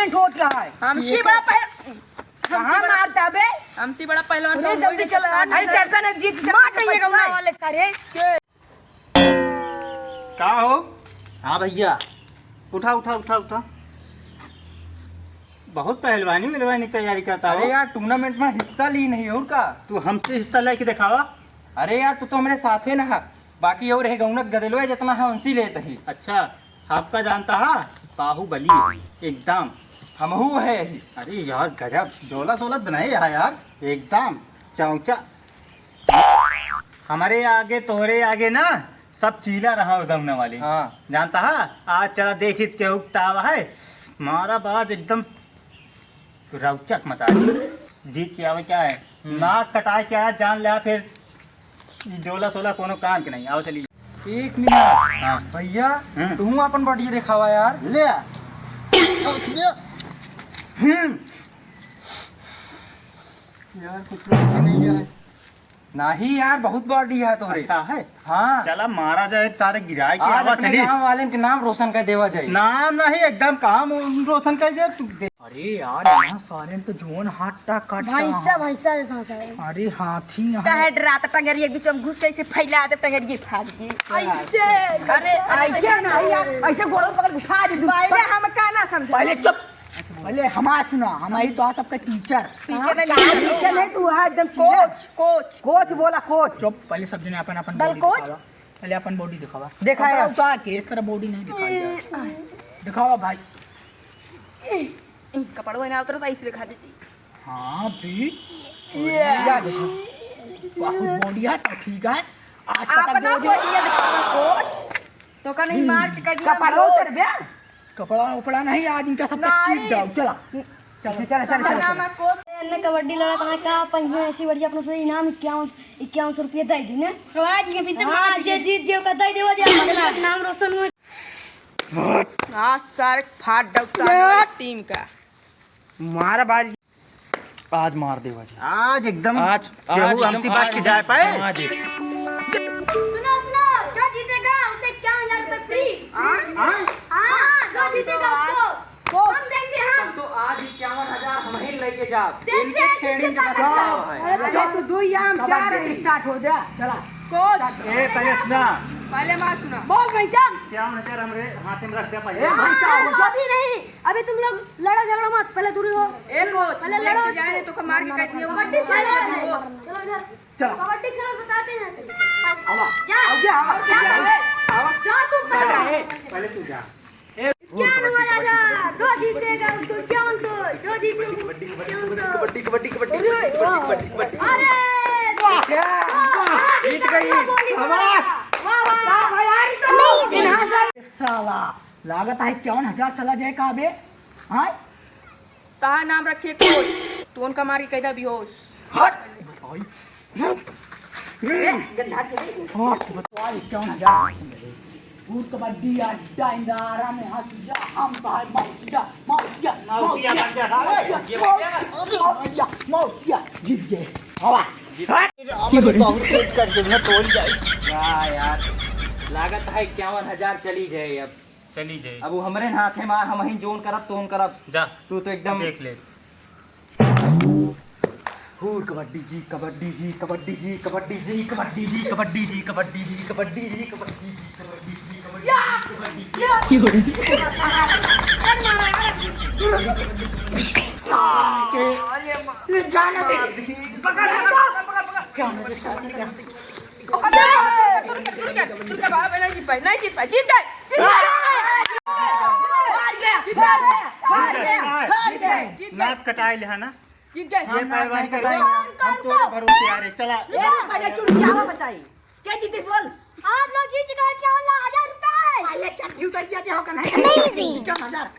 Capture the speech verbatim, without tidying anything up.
होत रहा है। हमसे बड़ा पहल-, कहाँ मारता बे? हमसे बड़ा पहलवान तो जल्दी चला। अरे चलता ना, जीत मार कहीं का उड़ा वाले सारे। का हो? हाँ भैया। उठा, उठा, उठा, उठा। बहुत पहलवानी वहलवानी तैयारी करता हो। अरे यार, tournament में हिस्सा ली नहीं और का? तू हमसे हिस्सा लेके दिखावा। अरे यार, तू तो हमरे साथे ना है, बाकी और है गौनक गदेलवा जितना है उनसे लेत ही। अच्छा, आपका जानता है बाहुबली एकदम। हमहू है ही। अरे यार, गजब डोला सोला बनाए है यार, एकदम चौचा। हमरे आगे, तोहरे आगे ना सब चीला रहा उदौना वाली। हाँ। जानता है, आज चला देखित केहू तावा है, मारा बाज एकदम रौचक मचा दी। जीत के आवे क्या है? हम्म। नाक कटाए के आया, जान लिया फिर ई डोला सोला कोनो काम के नहीं। आओ चलिए। एक मिनट। हाँ। भैया, हम्म। तू अपन body दिखावा यार। ले आ। हम्म। यार, कुछ नहीं है। नहीं यार, बहुत body है तोहरे। अच्छा है? हाँ। चला मारा जाए, तारे गिराए के आज आवा अपने चली। गाँव वाले के नाम रोशन कर देवा जाए। नाम नहीं, एकदम काम रोशन कर दे तू। अरे यार, यहाँ सारे तो जोन हाथ टाक काटता भैंसा, है। भैंसा जैसा सा है। अरे हाथी यहाँ। काहे डरात टंगरी एक बीच में घुस के ऐसे फैला दे, टंगरी फाड़ के। ऐसे। अरे, ऐसे नहीं यार, ऐसे गोड़ों पकड़ के उठा दे तू। पहले हम का ना समझा। पहले चुप। पहले हमार सुना, हमारी तो सबका teacher। Teacher नहीं, हाँ, teacher नहीं, तू है एकदम चीला। Coach, coach। Coach बोला, coach। चुप, पहले सब जने अपन, अपन body दिखावा। पहले अपन body दिखावा। देखा कपड़ा यार। उतार के, इस तरह body नहीं दिखाई जाए। दिखावा भाई। कपड़वा ना उतरता, ऐसे दिखा देती। हाँ भी। ये। या देखो। बहुत body है, तो ठीक है। आज तक अपना body है। Body है, दिखावा, coach। तो का नहीं मार के कर दिया कपड़ा coach। उतर बे। कपड़ा उपड़ा नहीं, आज इनका सबका नहीं। चीट डाल, चला। चला, चला, चला, चला, चला। हमने कबड्डी लड़ा था, का पहिया ऐसी बढ़िया अपना सो इनाम इक्यावन, इक्यावन सौ रुपया दे दी ने। तो आज के भीतर हाँ, मार जे दिए। जीत जे ओका दे देवा जे, हमारा नाम रोशन हो। हाँ, सारे फाट डब सारे वाला team का। मारा बाजी। आज मार देवा जी। आज एकदम आज, केहू आज हमसे एकदम बात आज की जाए पाए। आज। सुनो, सुनो, जो जीतेगा उसे इक्यावन हजार रुपए free। हाँ? हाँ? हाँ, जो जीतेगा उसको। Coach। हम देंगे हम। तब तो आज इक्यावन हजार हम ही लेके जाब। देखते इनके हैं छेड़ी किसके का पास बचाव है। अरे, जो तू दो या हम चार कबड्डी। Start हो जा, चला। Coach। ए, पहले सुना। पहले बात सुना। बोल भाई साहब। इक्यावन हजार हमरे हाथे में रख दे पहले। ए, भाई साहब, अरे, जो अभी नहीं। अभी तुम लोग लड़ो झगड़ो मत, पहले दूरी हो। ए coach, पहले लड़ो। जाए तो का मार के काट दियो। कबड्डी खेलो। चलो इधर। चलो। कबड्डी खेलो, बताते हैं। आवा। जा। आवा, आवा, जा, आवा। जा। जा तुम। जा, ए, पहले तू जा। ए, क्या हुआ राजा? जो जीतेगा उसको इक्यावन सौ, जो जीतेगा उसको इक्यावन सौ। कबड्डी, कबड्डी, कबड्डी, कबड्डी, कबड्डी, कबड्डी। अरे! वाह, वाह, वाह, जीत गई। शाबाश। वाह, वाह, वाह, यार, तो amazing। साला। लागत है इक्यावन हजार चला जाए का बे? हाँ? तहा नाम रखे coach, तू उनका मार के कैदा बेहोश। हट! हट! बतवा इक्यावन हजार। भूत कबड्डी अड्डा इंदारा में हंस जा, हम तो है मौसिया, मौसिया, मौसिया, मौसिया, मौसिया, मौसिया, मौसिया, जीत गए। हवा। हट! अबे बहुत तेज कर दे ना, तोड़ जाए। क्या यार, लागत है इक्यावन हजार चली जाए अब। चली जाई। अब वो हमरे हाथे मा, हम ही जोन करब, तोन करब। जा। तू तो एकदम देख ले। हूर कबड्डी जी, कबड्डी जी, कबड्डी जी, कबड्डी जी, कबड्डी जी, कबड्डी जी, कबड्डी जी, कबड्डी जी, कबड्डी जी, कबड्डी जी, कबड्डी जी, कबड्डी जी, कबड्डी जी। या! या! अरे माँ। ले जाना दे। पकड़, पकड़, पकड़, पकड़। जाना दे, जाना दे। ओकर तुर के, तुर के, तुर के, बाबा, नहीं जीत पाए, नहीं जीत पाए, जीत गए, जीत गए। हार गया, हार गया, हार गया, हार गया। जीत गए। नाक कटाए लिहा ना। जीत गए। ये पहलवानी कर रही, हम तोरे भरोसे आ रहे, चला। ये पहले चुटियावा बताई, क्या जीते बोल? आप लोग जीत गए इक्यावन हजार रुपए। पहले चड्ढी उतार दिया, क्या होगा नहीं? Amazing। इक्यावन हजार।